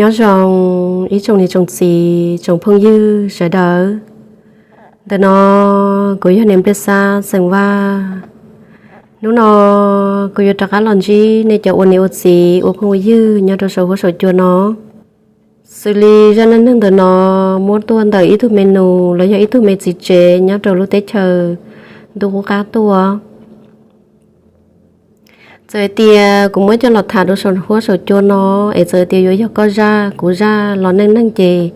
Nyob zoo ib tsoom niam tsoom txiv tsoom phooj ywg sawv daws. Ntawm no kuv yog niam Npliaj Xab xeem Vaj. Hnub no kuv yuav rov qab los ntsib nej cov ua niam ua txiv ua phooj ua ywg nyob rau saum huab saum cua no. Xws li zaj neej neeg ntawm no muab tuaj ntawm ib tug me nus los yog ib tug me txiv tsev nyob rau lub teb chaws ntuj qub qab tuaj. Txawm hais tias kuv muab coj los tham rau saum huab saum cua no, es txawm tias yuav yog koj zaj kuv zaj los neej neeg ces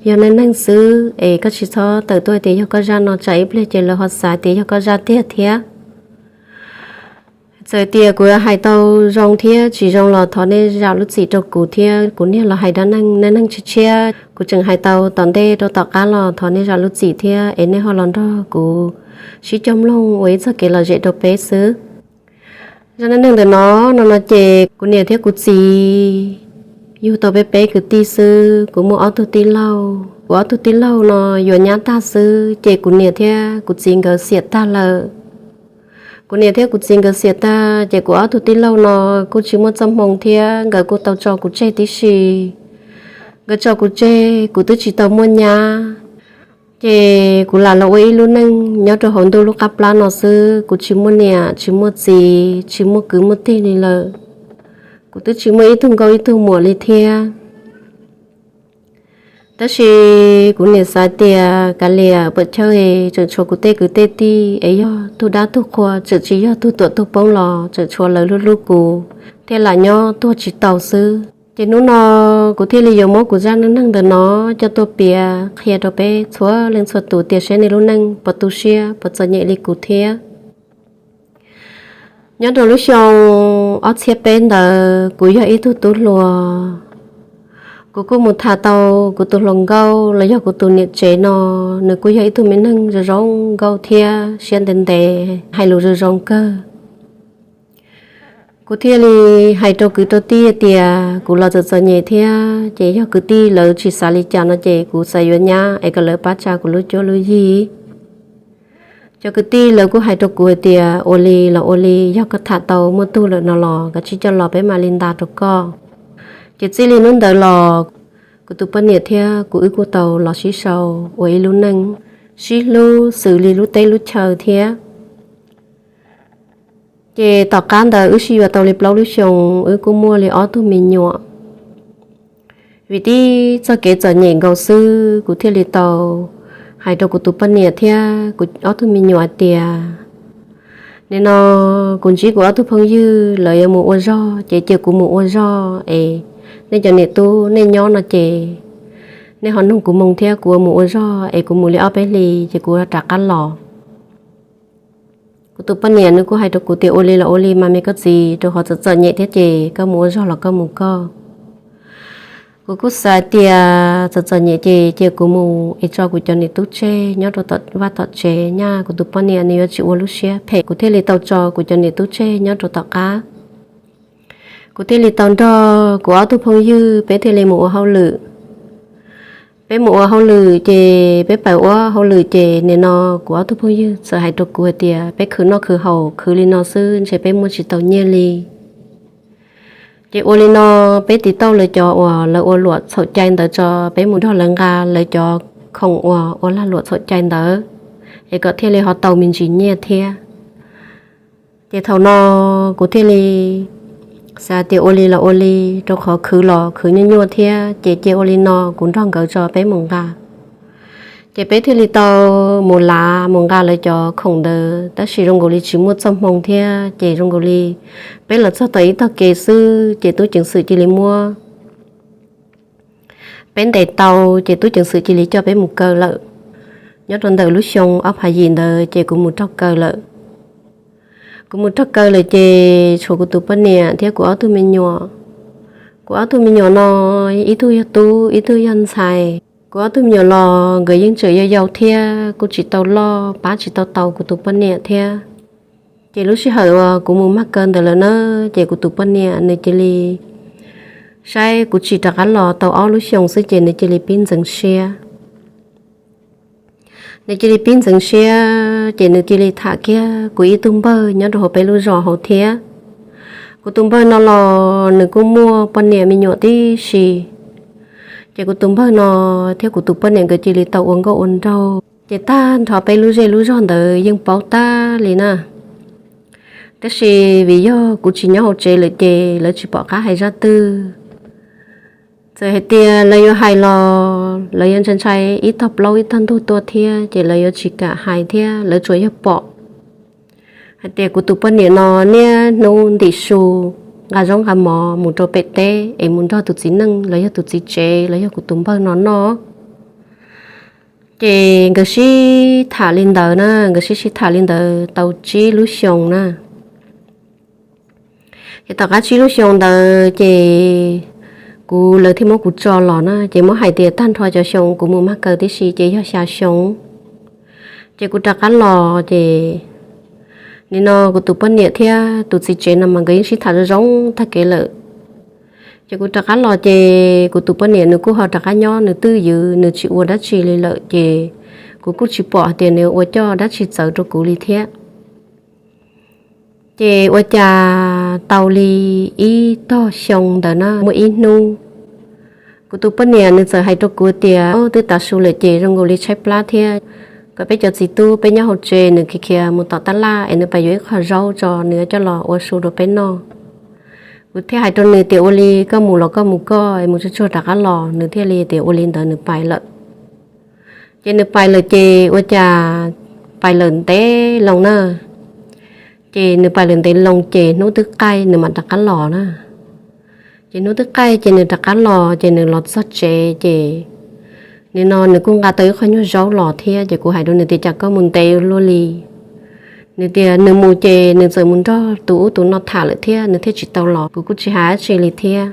yog neej neeg xwb, es koj tsis txhob tawm tuaj tias yog koj zaj no tsam ib pliag ces lawv ho xav tias yog koj zaj tiag thiab. Txawm tias kuv hais tau zoo thiab tsis zoo los thov nej zam lub txim rau kuv thiab kuv niag los hais dab neeg neej neeg tshiab tshiab. Kuv tseem hais tau tom ntej rau tom qab los thov nej zam lub txim thiab es nej ho los nrog kuv sib cog mloog ua ib txoj kev lom zem rau peb xwb. Zaj neej neeg ntawm no, no no ces kuv niam thiab kuv txiv yug tau peb peb kwv tij xwb. Kuv muaj ob tug tij laug, kuv ob tug tij laug no yuav nyab tag xwb ces kuv niam thiab kuv txiv nkawd xiam tag lawm. Kuv niam thiab kuv txiv nkawd xiam tag ces kuv ob tug tij laug no kuj tsis muaj txoj hmoo thiab nkawd kuj tau tso kuv tseg tib si. Nkawd tso kuv tseg kuv twb tsis tau muaj nyab, ces kuv lam los ua ib lub neej nyob rau hauv ntuj lub qab plab no xwb. Kuv tsis muaj niam tsis muaj txiv tsis muaj kwv muaj tij li lawm. Kuv twb tsis muaj ib tug nkauj ib tug muam li thiab. Tab sis kuv niam xav tias kav liam pam chawj es tseem tshuav kuv tej kwv tej tij es yog tug dab tug qhua tseem tsis yog tug tuam tug poob los tseem tshuav lawv hlub hlub kuv thiaj lam nyob tuag tsis tau xwb. Ces hnub no kuv thiaj li yuav muab kuv zaj neej neeg ntawm no coj tuaj piav qhia rau peb txhua leej txhua tus tias saib nej lub neej puas tu siab puas txom nyem li kuv thiab. Nyob rau lub xyoo ob txhiab peb ntawd kuv yog ib tug tub hluas. Kuv kuj mus tham tau kuv tus hluas nkauj los yog kuv tus niam tsev no, nws kuj yog ib tug me neeg zoo zoo nkauj thiab siab ntev ntev hais lus zoo zoo kawg. Kuv thiaj li hais rau kwv rau tij tias kuv los txom txom nyem thiab ces yog kwv tij lawv tsis xav li cas no ces kuv xav yuav nyab es kom lawv pab tsa kuv lub cuab lub yig. Cov kwv tij lawv kuj hais rau kuv hais tias ua li los ua li, yog koj tham tau muaj tug lawm no los koj cia li coj los peb mam li nta rau koj. Ces txij li hnub ntawd los kuv tus poj niam thiab kuv wb kuj tau los sib sau ua ib lub neej sib hlub xws li lub teb lub chaw thiab. Ces tom qab ntawd wb sib yuav tau li plaub lub xyoo, wb kuj muaj li ob tug me nyuam. Vim tib txoj kev txom nyem nkaus xwb kuv thiaj li tau hais rau kuv tus poj niam thiab kuv ob tug me nyuam hais tias, nim no kuv ntsib kuv ob tug phooj ywg lawv yuav mus ua zog ces cia kuv mus ua zog es nej cov niam tub nej nyob no ces nej ho nug kuv moo thiab kuv mus ua zog es kuv mus li ob peb hlis ces kuv rov qab los. Kuv tus poj niam nws kuj hais rau kuv tias ua li los ua li mas me koj txiv, rau qhov txom txom nyem thiab ces koj mus ua zog los koj mus koj. Kuv kuj xav tias txom txom nyem ces cia kuv mus es tso kuv cov niam tub tseg nyob rau tom vaj tom tsev, nyaj kuv tus poj niam nws yuav tsis ua lub siab phem. Kuv thiaj li tau tso kuv cov niam tub tseg nyob rau tom qab. Kuv thiaj li tau nrog kuv ob tug phooj ywg peb thiaj li mus ua hauj lwm. Peb mus ua hauj lwm ces peb pab ua hauj lwm ces nim no kuv ob tug phooj ywg txawm hais rau kuv hais tias peb khwv noj khwv haus khwv li no xwb ntshe peb muaj tsis tau nyiaj li. Ces ua li no, peb tiv tauj lawv cov uas lawv ua luam txhaum cai ntawd tso, peb mus nrog lawv nqa lawv cov khoom uas ua lag luam txhaum cai ntawd es kom thiaj li ho tau me ntsis nyiaj thiab. Ces thaum no kuv thiaj li xav tias ua li los ua li, rau qhov khwv los khwv nyuaj nyuaj thiab, ces cia ua li no kuv nrog nkawd tso peb mus nqa. Ces peb thiaj li tau mus lav mus nqa lawv cov khoom ntawd, tab sis zoo nkaus li tsis muaj txoj hmoo thiab, ces zoo nkaus li peb los txog tom ib tog kev xwb ces tub ceev xwm cia li muab peb ntes tau, ces tub ceev xwm cia li coj peb mus kaw lawm. Nyob rau ntawm lub xyoo ob phav yim ntawd ces kuv mus raug kaw lawm. Kuv mus raug kaw lawm ces tshuav kuv tus poj niam thiab kuv ob tug me nyuam. Kuv ob tug me nyuam no ib tug yog tub ib tug yog ntxhais. Kuv ob tug me nyuam los nkawd yeej tseem yau yau thiab kuj tsis tau loj pab tsis tau tau kuv tus poj niam thiab. Ces lub sij hawm uas kuv mus mag kaw ntawd lawm na, ces kuv tus poj niam nws cia li saib kuv tsis rov qab los tau ob lub xyoo xwb ces nws cia li pib ntxeev siab. Nws cia li pib ntxeev siab ces nws cia li tham kiag kuv ib tug npawg nyob rau hauv peb lub zos hauv thiab. Kuv tus npawg no los nws kuj muaj poj niam me nyuam tib si. Ces kuv tus npawg no thiab kuv tus poj niam nkawd cia li tau ua nkauj ua nraug, ces tag nrho peb lub zej lub zog ntawd yeej paub tag li na. Tab sis vim yog kuv tsis nyob hauv tsev lawm ces lawv tsis pom qab hais zaj twg. Txawm hais tias lawv yuav hais los lawv yuav ntshai ntshai ib tog plaub ib tog ntug tuaj thiab, ces lawv yuav tsis kam hais thiab, lawv tsuas yog pom hais tias kuv tus poj niam no niaj hnub ntim su, nqa zaub nqa mov mus rau pem teb es mus nrog tus txiv neej los yog tus txiv tsev los yog kuv tus npawg no noj. Ces nkawd sib tham li ntawd na, nkawd sib sib tham li ntawd tau tsib lub xyoo na. Ces tom qab tsib lub xyoo ntawd ces kuv, lawv thiaj muab kuv tso los na, ces muab hais tias tag nrho cov xyoo kuv mus mag kaw tib si ces yog xya xyoo. Ces kuv rov qab los ces nim no kuv tus poj niam thiab tus txiv tsev no mas nkawd yeej sib tham zoo zoo tag kev lawm. Ces kuv rov qab los ces kuv tus poj niam nws kuj ho rov qab nyob nws twj ywm, nws tsis ua dab tsi li lawm, ces kuv kuj tsis pom hais tias nws ua coj dab tsi txawv rau kuv li thiab. Ces ua cas tau li ib tog xyoo ntawd na, muaj ib hnub kuv tus poj niam nws txawm hais rau kuv tias, Twb tav su lawm ces zoo nkaus li tshaib plab thiab, kom peb cov txiv tub peb nyob hauv tsev, nws khiav khiav mus tom tab laj es nws pais yuav ib qho zaub tso, nws yuav coj los ua su rau peb noj. Kuv thiaj hais rau nws tias, Ua li koj mus los koj mus koj, es mus tsuag tsuag rov qab los. Nws thiaj li tias ua li ntawd nws pais lawm. Ces nws pais lawm ces ua cas pais lawm ntev loo na. Ces nws pais lawm ntev loo ces hnub twb qaij nws mam rov qab los na. Ces hnub twb qaij ces nws rov qab los, ces nws los txog tsev ces nim no nws kuj nqa tau ib qho nyuag zaub los thiab. Ces kuv hais rau nws tias, Cas koj mus ntev ua luaj li? Nws tias nws mus ces nws txawm mus nrog tus ub tus no tham lawm thiab nws thiaj tsis tau los. Kuv kuj tsis hais dab tsi li thiab.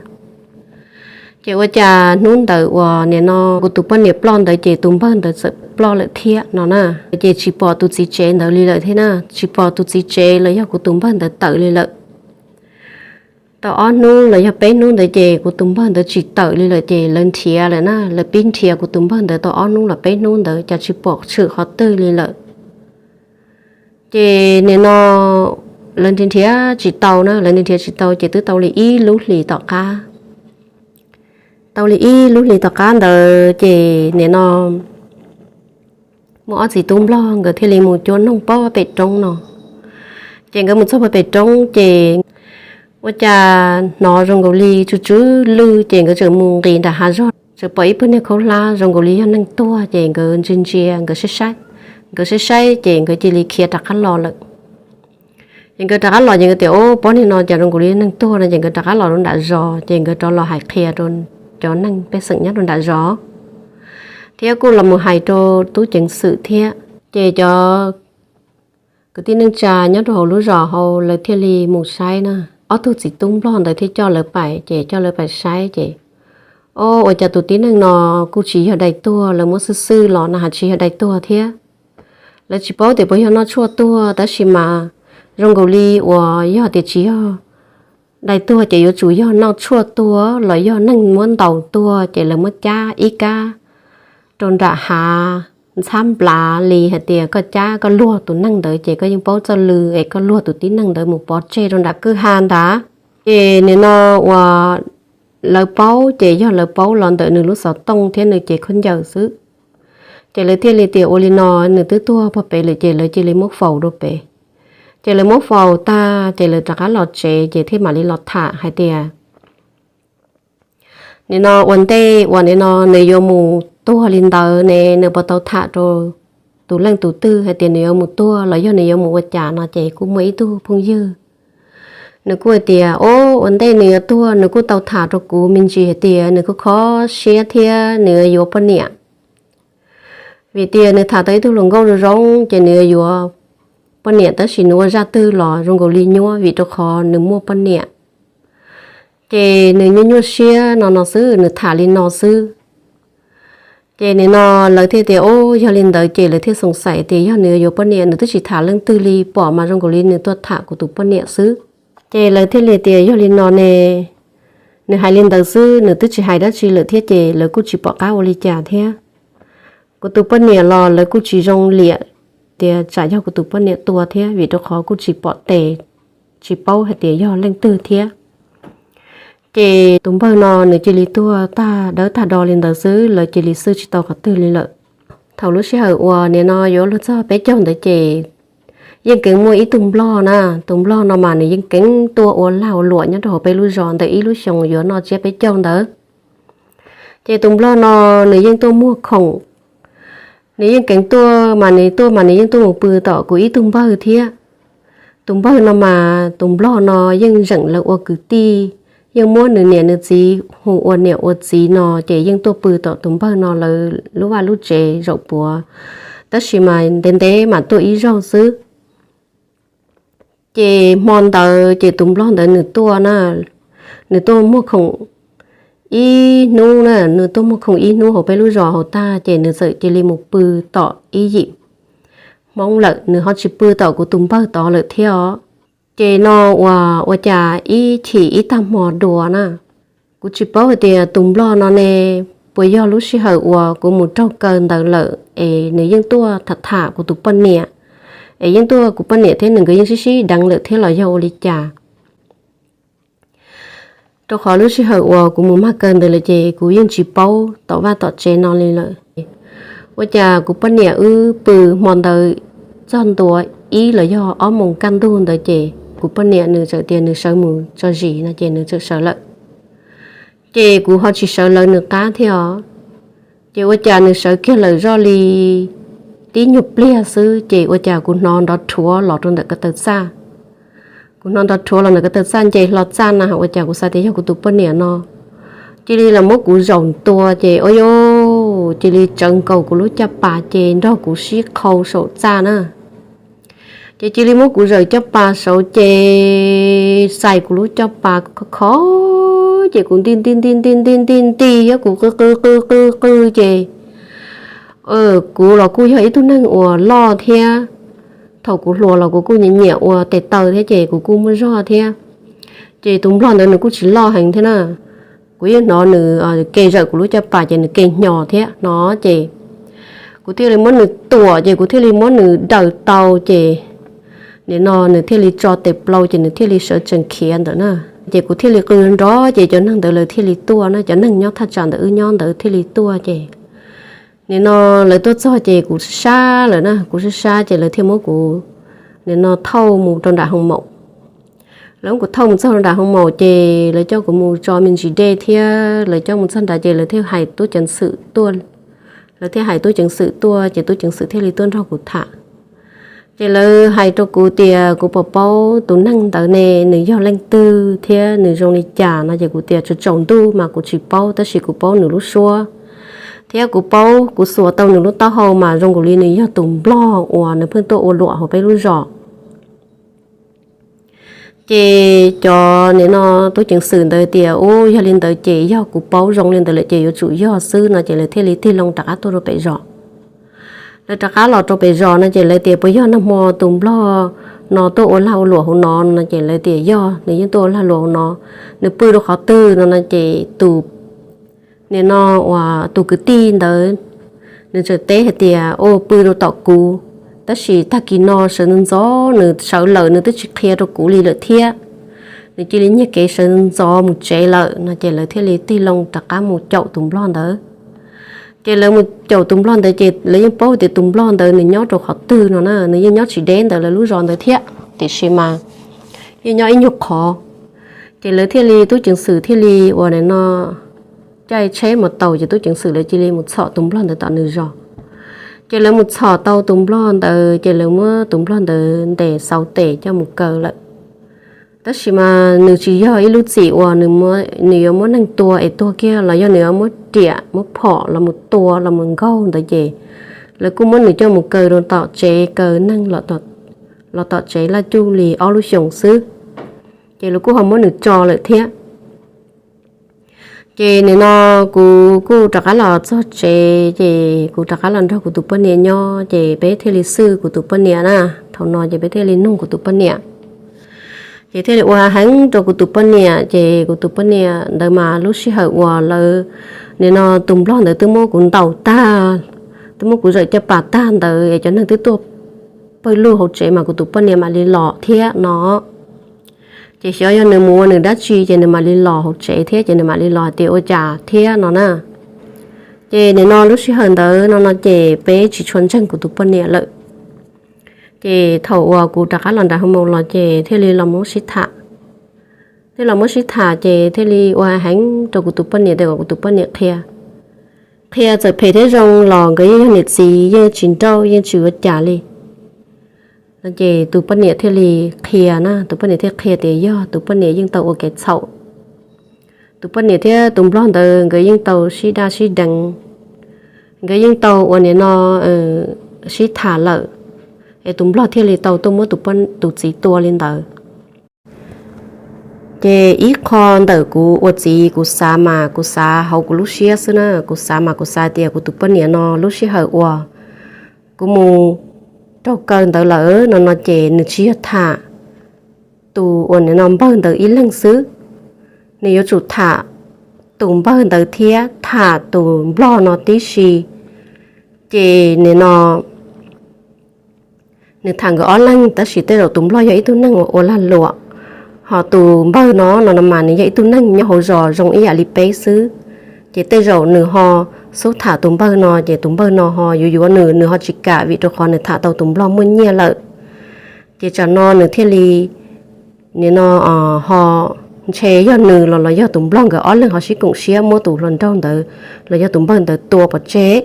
Ces ua cas hnub ntawd uas nim no kuv tus poj niam ploj ntawd ces tus npawg ntawd txawm ploj lawm thiab no na. Ces tsis pom tus txiv tsev ntawd li lawm thiab na, tsis pom tus txiv tsev los yog kuv tus npawg ntawd tawm li lawm. Tau ob hnub los yog peb hnub ntawd ces kuv tus npawg ntawd tsis tawm li lawm ces lawv nrhiav lawm na, lawv pib nrhiav kuv tus npawg ntawd tau ob hnub los peb hnub ntawd cas tsis pom tshwm qhov twg li lawm. Ces nim no lawv nrhiav nrhiav tsis tau na, lawv nrhiav nrhiav tsis tau ces twb tau li ib lub hlis tom qab. Tau li ib lub hlis tom qab ntawd ces nim no muaj ob txiv tub nplog nkawd thiaj li mus cuab noog pog pem roob no. Ces nkawd mus txog pog pem roob ces ua cas hnov zoo nkaus li tsw tsw lwj ces nkawd tseem mus nqis nram hav zog tseem pom ib pawg niag khaub hlab zoo nkaus li yog neeg tuag ces nkawd ntsia ntsia, nkawd saib saib, nkawd saib saib ces nkawd cia li khiav rov qab los lawm. Ces nkawd rov qab los ces nkawd tias, Ub, pog niag no cas zoo nkaus li neeg tuag no, ces nkawd rov qab los rau nram zos ces nkawd rov los hais qhia rau cov neeg pej xeem nyob rau nram zos thiab kuj los mus hais rau tub ceev xwm thiab. Ces cov kwv tij neej tsa nyob rau hauv lub zos hauv lawv thiaj li mus saib na. Ob tug txiv tub nplog ntawd thiaj coj lawv pais, ces coj lawv pais saib ces, o, ua cas tus tib neeg no kuj tsis yog dai tuag, lawv muab xwb xwb los no ha, tsis yog dai tuag thiab. Lawv tsis paub tias puas yog noj tshuaj tuag, tab sis mas zoo nkaus li uas yog tias tsis yog dai tuag ces yuav tsum yog noj tshuaj tuag los yog neeg muab ntaus tuag ces lawv muab cab ib kab rau nram hav ntxhab nplav li hais tias koj cab koj luag tus neeg ntawd ces koj yeej paub txoj lw es koj luag tus tib neeg ntawd mus pov tseg rau nram kwj ha ntag. Ces nim no uas lawv paub ces yog lawv paub los ntawm nws lub xov tooj thiab nws cev khaub ncaws xwb. Ces lawv thiaj li tias ua li no, nws twb tuag pog pem lawm ces lawv cia li muab faus rau pem. Ces lawv muab faus tag ces lawv rov qab los tsev ces thiaj mam li los tham hais tias nim no ua ntej uas nim no nws yuav mus tuag li ntawd ne, nws puas tau tham rau tus leej tus twg hais tias nws yuav mus tuag los yog nws yuav mus ua cas no. Ces kuj muaj ib tug phooj ywg nws kuj hais tias, o, ua ntej nws yuav tuag nws kuj tau tham rau kuv me ntsis hais tias nws kuj kho siab thiab nws yuav yuav poj niam. Vim tias nws tham tau ib tug hluas nkauj zoo zoo ces nws yuav yuav poj niam, tab sis nws ua zaj twg los zoo nkaus li nyuab vim rau qhov nws muaj poj niam. Ces nws nyuaj nyuaj siab no no xwb, nws tham li no xwb. Ces nim no lawv thiaj tias, o, yog li ntawd ces lawv thiaj xoom xaim tias yog nws yuav yuav poj niam, nws twb tsis tham leej twg li, pom mas zoo nkaus li nws tuaj tham kuv tus poj niam xwb. Ces lawv thiaj li tias yog li no ne, nws hais li ntawd xwb, nws twb tsis hais dab tsi lawm thiab ces lawv kuj tsis pom qab ua li cas thiab. Kuv tus poj niam los lawv kuj tsis zoo liam tias tsam yog kuv tus poj niam tua thiab, vim rau qhov kuj tsis pom tes, tsis paub hais tias yog leej twg thiab. Ces tus npawg no nws cia li tuag tag dawb tag do li ntawd xwb, lawv cia li xwb tsis tau qhov twg li lawm. Thaum lub sij hawm uas nim no yuav luag txog peb caug ntawd ces yeej keev muaj ib tug nplog na. Tus nplog no mas nws yeej keev tuaj ua lag ua luam nyob rau hauv peb lub zos ntawm ib lub xyoo yuav noj tsiab peb caug ntawd. Ces tus nplog no nws yeej tuaj muag khoom, nws yeej keev tuaj mas nws tuaj mas nws yeej tuaj mus pw tom kuv ib tug npawg thiab. Tus npawg no mas tus nplog no yeej zeem lawv ua kwv tij, yeej muab nws niam nws txiv hu ua niam ua txiv no ces yeej tuaj pw tom tus npawg no lawv lub vaj lub tsev zaum puav, tab sis mas ntev ntev mam tuaj ib zaug xwb. Ces hmo ntawd ces tus nplog ntawd nws tuaj na, nws tuaj muag khoom ib hnub na, nws tuaj muag khoom ib hnub hauv peb lub zos hauv tag ces nws txawm cia li mus pw tom ib yim Hmoob lawm, nws ho tsis pw tom kuv tus npawg tod lawm thiab os. Ces no uas ua cas ib chim ib tag hmo dua na, kuv tsis paub hais tias tus nplog no ne, puas yog lub sij hawm uas kuv mus raug kaw ntawd lawm es nws yeej tuaj tham tham kuv tus poj niam, es yeej tuaj, kuv poj niam thiab nws nkawd yeej sib sib deev lawm thiab los yog ua li cas. Rau qhov lub sij hawm uas kuv mus mag kaw ntawd lawm ces kuv yeej tsis paub tom vaj tom tsev no li lawm. Ua cas kuv poj niam wb pw hmo ntawd txog ntua ib los yog ob moos kaj ntug ntawd ces kuv poj niam nws txawm tias nws sawv mus tso zis no ces nws txawm sawv lawm. Ces kuv ho tsis sawv lawv nws qab thiab os. Ces ua cas nws sawv kiag lawm zoj li tib nyuag pliag xwb ces ua cas kuv hnov nrov rhuav los rau ntawm ko taw txaj. Kuv hnov nrov rhuav los ntawm ko taw txaj nce hlo txaj na, ua cas kuv xav tias yog kuv tus poj niam no cia li los muab kuv zaum ntua ces ua cas cia li tsawv nkaus kuv lub caj pas ces nrog kuv sib qhau saum txaj na. Ces cia li muab kuv zawm caj pas saud ces xais kuv lub caj pas khov khov ces kuv nti nti nti nti nti nti nti thiab kuv qw qw qw qw qw ces kuv los kuj yog ib tug neeg uas loj thiab, thaum kuv hluas los kuv kuj nyiam nyiam ua tes taw thiab ces kuv kuj muaj zog thiab. Ces tus nplog ntawd nws kuj tsis loj heev thiab na, kuv yeej hnov nws ke zawm kuv lub caj pas ces nws ke hnyo thiab no ces kuv thiaj li muab nws tuam ces kuv thiaj li muab nws daws tau ces nim no nws thiaj li tso tes plaws ces nws thiaj li sawv tsees khiav ntawm na. Ces kuv thiaj li qw nrov ces cov neeg ntawd lawv thiaj li tuaj na, cov neeg nyob thaj tsam ntawm wb nyob ntawd thiaj li tuaj ces nim no lawv tuaj txog ces kuv sab sab lawm na, kuv sab sab ces lawv thiaj muab kuv nim no thauj mus rau nram hoo maum. Lawv muab kuv thauj mus txog rau nram hoo maum ces lawv coj kuv mus tso me ntsis dej thiab lawv coj mus txog nrad ces lawv thiaj hais tub ceev xwm tuaj, lawv thiaj hais tub ceev xwm tuaj ces tub ceev xwm thiaj li tuaj nrog kuv tham. Ces lawv hais rau kuv tias kuv puas paub tus neeg ntawd ne, nws yog leej twg thiab nws zoo li cas no ces kuv tias tsaus tsaus ntuj mas kuv tsis paub tab sis kuv paub nws lub suab thiab kuv paub kuv xuas tau nws lub taub hau mas zoo nkaus li nws yog tus nplog uas nws pheej tuaj ua luam hauv peb lub zos. Ces cov nim no tub ceev xwm ntawd tias u yog li ntawd ces yog kuv paub zoo li ntawd lawm ces yuav tsum yog xwb no ces lawv thiaj li tig loo rov qab tuaj rau pem zos. Lawv rov qab los rau pem zos no ces lawv tias puas yog nag hmo tus nplog no tuaj ua lag ua luam hauv no no ces lawv tias yog, nws yeej tuaj ua lag luam hauv no. Nws pw rau qhov twg no no ces tus nim no uas tus kwv tij ntawd nws txawm teb hais tias u pw rau tom kuv, tab sis tag kis no sawv ntxov ntxov nws sawv lawm nws twb tsis qhia rau kuv li lawm thiab. Nws cia li nyiag kev sawv ntxov mus tsev lawm no ces lawv thiaj li tig loo rov qab mus caum tus nplog ntawd. Ces lawv mus caum tus nplog ntawd ces lawv yeej paub tias tus nplog ntawd nws nyob rau qhov twg no na, nws yeej nyob tsis deb ntawm lawv lub zos ntawd thiab tiam sis mas yeej nyob ib nyuag qhov. Ces lawv thiaj li tub ceev xwm thiaj li uas nim no caij tsheb mus taus ces tub ceev xwm lawv cia li mus txhom tus nplog ntawd tom nws zos. Ces lawv mus txhom tau tus nplog ntawd ces lawv muab tus nplog ntawd ntes xauv tes coj mus kaw lawm. Tab sis mas nws tsis yog ib lub txim uas nws yuav muab neeg tua es tuag kiag los yog nws yuav muab riam muab phom los mus tua los mus nkaug ntawd ces lawv kuj muab nws coj mus kaw rau tom tsev kaw neeg los tom tsev laj cuj li ob lub xyoos xwb, ces lawv kuj ho muab nws tso lawm thiab. Ces nim no kuv kuj rov qab los txog tsev ces kuv rov qab los nrog kuv tus poj niam nyob ces peb thiaj li xwb kuv tus poj niam na. Thaum no ces peb thiaj li nug kuv tus poj niam, ces thiaj li ua heev rau kuv tus poj niam ces kuv tus poj niam ntawd mas lub sij hawm uas lawv nim no tus nplog ntawd twb muab kuv ntaus tag, twb muab kuv zawm caj pas tag ntawd es cov neeg twb tuaj pawg lug hauv tsev mas kuv tus poj niam mam li los thiab no. Ces xyov yog nws mus ua nws dab tsi ces nws mam li los hauv tsev thiab ces nws mam li los hais tias ua cas thiab no na. Ces nim no lub sij hawm ntawd no no ces peb tsis tshua ntseeg kuv tus poj niam lawm. Ces thaum uas kuv rov qab los nram hoo maus los ces thiaj li los muab sib tham. Thiaj los muab sib tham ces thiaj li ua heev rau kuv tus poj niam tias kom kuv tus poj niam qhia. Qhia txawm phem thiab zoo los nkawd yeej yog niam txiv, yeej tsis nrauj yeej tsis ua cas li. Ces tus poj niam thiaj li qhia na, tus poj niam thiaj qhia tias yog tus poj niam yeej tau ua kev txhaum. Tus poj niam thiab tus nplog ntawd nkawd yeej tau sib daj sib deev, nkawd yeej tau ua nim no sib tham lawm, es tus nplog thiaj li tau tuaj muab tus txiv tua li ntawd. Ces ib qho ntawm kuv ua txiv kuv xav mas kuv xav hauv kuv lub siab xwb na, kuv xav mas kuv xav tias kuv tus poj niam no lub sij hawm uas kuv mus raug kaw ntawd lawm no no ces nws tsis yog tham tus uas nim no npawg ntawd ib leeg xwb, nws yuav tsum tham tus npawg ntawd thiab tham tus nplog no tib si. Ces nim no nws tham nkawd ob leeg tab sis tej zaum tus nplog yog ib tug neeg uas ua lag luam, ho tus npawg no no no mas nws yog ib tug neeg nyob hauv zos zoo ib yam li peb xwb. Ces tej zaum nws ho xub tham tus npawg no ces tus npawg no ho yuav yuav nws, nws ho tsis kam vim rau qhov nws tham tau tus nplog muaj nyiaj lawm. Ces tsam no nws thiaj li nim no ho ntshe yog nws los los yog tus nplog nkawd ob leeg ho sib koom siab muab tus hluas nraug ntawd los yog tus npawg ntawd tua pov tseg.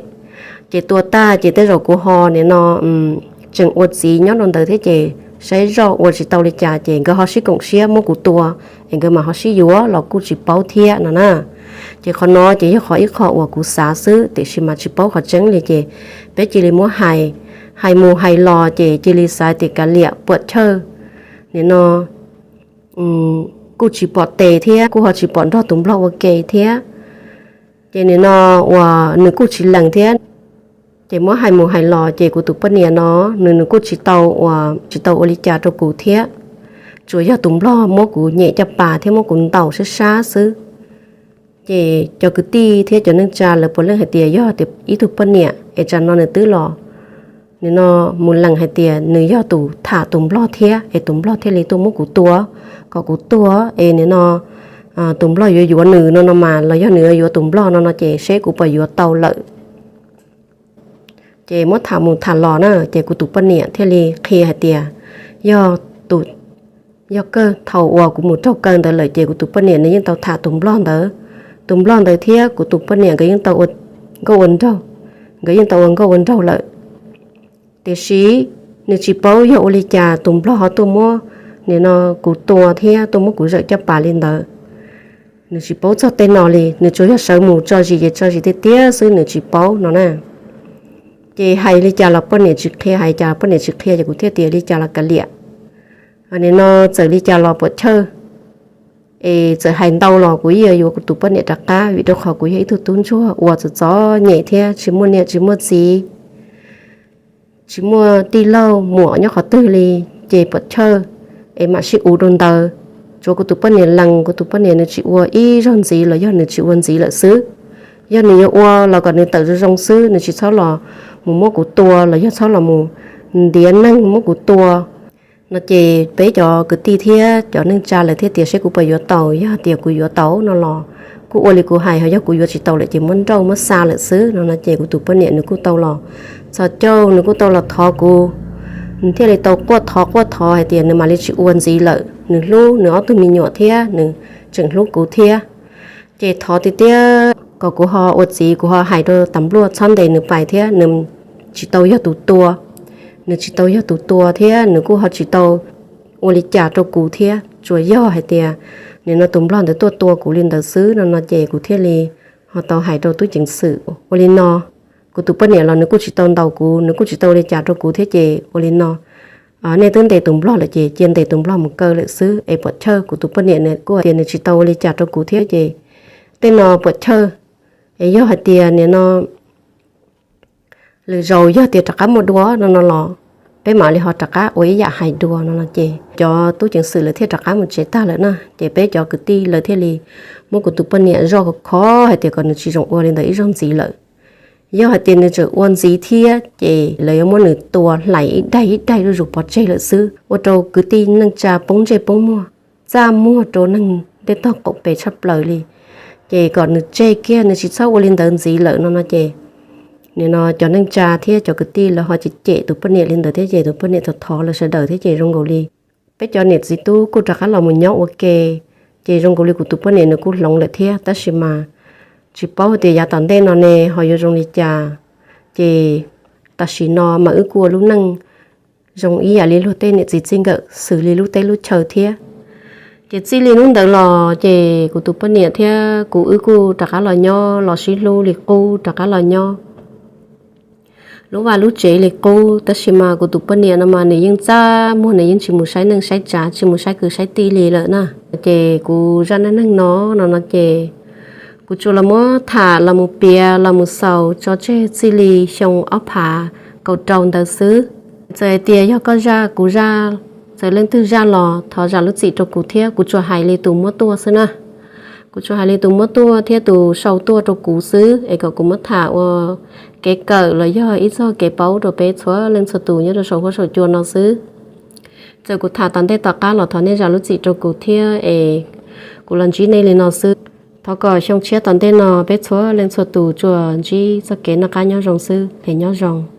Ces tua tag ces tej zaum kuv ho nim no tseem ua txiv nyob rau ntawd thiab ces saib zoj ua tsis tau li cas ces nkawd ho sib koom siab muab kuv tua, es nkawd mas ho sib yuav los kuj tsis paub thiab no na. Ces qhov no ces yog qhov ib qho uas kuv xav xwb tiam sis mas tsis paub qhov tseeb li ces peb cia li muab hais, hais mus hais los ces cia li xav tias kav liam puam chawj, nim no kuj tsis pom tes thiab kuj ho tsis pom nrog tus nplog ua ke thiab. Ces nim no uas nws kuj tsis lees thiab. Ces muab hais mus hais los ces kuv tus poj niam no nws nws kuj tsis tau ua, tsis tau ua li cas rau kuv thiab, tsuas yog tus nplog muab kuv nyem caj pas thiab muab kuv ntaus sab sab xwb. Ces cov kwv tij thiab cov neej tsa lawv puav leej hais tias yog tias ib tug poj niam es tsam no nws twb los, nim no mus lees hais tias nws yog tus tham tus nplog thiab es tus nplog thiaj li tuaj muab kuv tua, kom kuv tuag es nim no tus nplog yuav yuav nws no no mas los yog nws yuav yuav tus nplog no no ces seb kuv puas yuav tau lawm. Ces muab tham mus tham los na ces kuv tus poj niam thiaj li qhia hais tias yog tus, yog kawg thaum uas kuv mus raug kaw ntawd lawm ces kuv tus poj niam nws yeej tau tham tus nplog ntawd, tus nplog ntawd thiab kuv tus poj niam nkawd yeej tau ua nkauj ua nraug, nkawd yeej tau ua nkauj ua nraug lawm. Tiam sis nws tsis paub yog ua li cas tus nplog ho tuaj muab nim no kuv tua thiab tuaj muab kuv zawm caj pas li ntawd. Nws tsis paub txog tej no li, nws tsuas yog sawv mus tso zis ces tso zis tiag tiag xwb, nws tsis paub no na. Ces hais li cas los poj niam tsis qhia, hais cas los poj niam tsis qhia ces kuv thiaj tias li cas los kav liam, nim no txawm li cas los puam chawj, es txawm hais ntau los kuv yeej yuav yuav kuv tus poj niam rov qab vim rau qhov kuv yog ib tug tub ntsuag uas txom txom nyem thiab tsis muaj niam tsis muaj txiv, tsis muaj tij laug muam nyob qhov twg li, ces puam chawj es mam sib uv rau ntawd. Tsuav kuv tus poj niam lees, kuv tus poj niam nws tsis ua ib zaug ntxiv los yog nws tsis ua ntxiv lawm xwb. Yog nws yuav ua los kom nws tawm zoo zoo xwb, nws tsis txhob los mus muab kuv tua los yog txhob los mus ntiav neeg muab kuv tua no ces peb cov kwv tij thiab cov neej tsa lawv thiaj tias seb kuv puas yuav tau, yog tias kuv yuav tau no los kuj ua li kuv hais, ho yog kuv yuav tsis tau lawm ces muab nrauj muab xa lawm xwb no no ces kuv tus poj niam nws kuj tau los txhos caug, nws kuj tau los thov kuv, nws thiaj li tau quaj thov quaj thov hais tias nws mam li tsis ua ntxiv lawm, nws hlub nws ob tug me nyuam thiab nws tseem hlub kuv thiab. Ces thov tiag tiag kom kuv ho ua txiv, kuv ho hais rau tas npluaj txhob ntes nws pais thiab, nws tsis tau yog tus tua, nws tsis tau yog tus tua thiab nws kuj ho tsis tau ua li cas rau kuv thiab, tsuas yog hais tias nim no tus nplog ntawd tuaj tua kuv li ntawd xwb no no ces kuv thiaj li ho tau hais rau tub ceev xwm ua li no. Kuv tus poj niam los nws kuj tsis tau ntaus kuv, nws kuj tsis tau ua li cas rau kuv thiab ces ua li no, nej twb ntes tus nplog lawm ces cia ntes tus nplog mus kaw lawm xwb es puam chawj. Kuv tus poj niam nws kuj tias nws tsis tau ua li cas rau kuv thiab ces tej no puam chawj, es yog hais tias nim no lwm zaus yog tias rov qab muaj dua no no los peb mam li ho rov qab ua ib yam hais dua no no ces cov tub ceev xwm lawv thiaj rov qab mus tsev tag lawm na. Ces peb cov kwv tij lawv thiaj li muab kuv tus poj niam zoj khov khov hais tias kom nws tsis zoo ua li ntawd ib zaug ntxiv lawm. Yog hais tias nws tseem ua ntxiv thiab ces lawv yuav muab nws tua hlais ib daig ib daig zuj zus pov tseg lawm xwb, ua rau kwv tij neej tsa poob ntsej poob muag. txaj muag rau neeg tej tog qaum pes tshaj plaws li. Ces kom nws tseg kiag, nws tsis txhob ua li ntawd ntxiv lawm no no ces nim no cov neej tsa thiab cov kwv tij lawv ho cem cem tus poj niam li ntawd thiab ces tus poj niam thov thov lawv sawv daws thiab ces zoo nkaus li peb cov niam txiv tub kuj rov qab los mus nyob ua ke. Ces zoo nkaus li kuv tus poj niam nws kuj hloov lawm thiab, tab sis mas tsis paub tias yav tom ntej no ne ho yuav zoo li cas. Ces tam sim no mas wb kuj ua lub neej zoo ib yam li luag tej niam txiv txij nkawm xws li lub teb lub chaw thiab. Ces txij li hnub ntawd los ces kuv tus poj niam thiab kuv wb kuj rov qab los nyob, los sib hlub li qub, rov qab los nyob lub vaj lub tsev li qub. Tab sis mas kuv tus poj niam no mas nws yeej txaj muag, nws yeej tsis mus saib neej saib tsav, tsis mus saib kwv saib tij li lawm na. Ces kuv zaj neej neeg no no no ces kuv tsuas los muab tham los mus piav los mus xaus tso tseg txij li xyoo ob phav kaum rau ntawd xwb. Txawm hais tias yog koj zaj kuv zaj, txawm leej twg zaj los thov zam lub txim rau kuv thiab, kuv tsuas hais li tus muab tuaj xwb na. Kuv tsuas hais li tus muab tuaj thiab tus sau tuaj rau kuv xwb es kom kuv muab tham ua kev kawm los yog ib txog kev paub rau peb txhua leej txhua tus nyob rau saum huab saum cua no xwb. Txawm kuv tham tom ntej tom qab los thov nej zam lub txim rau kuv thiab es kuv los ntsib nej li no xwb. Thov kom xyoo tshiab tom ntej no peb txhua leej txhua tus tsuas ntsib txoj kev noj qab nyob zoo xwb es nyob zoo.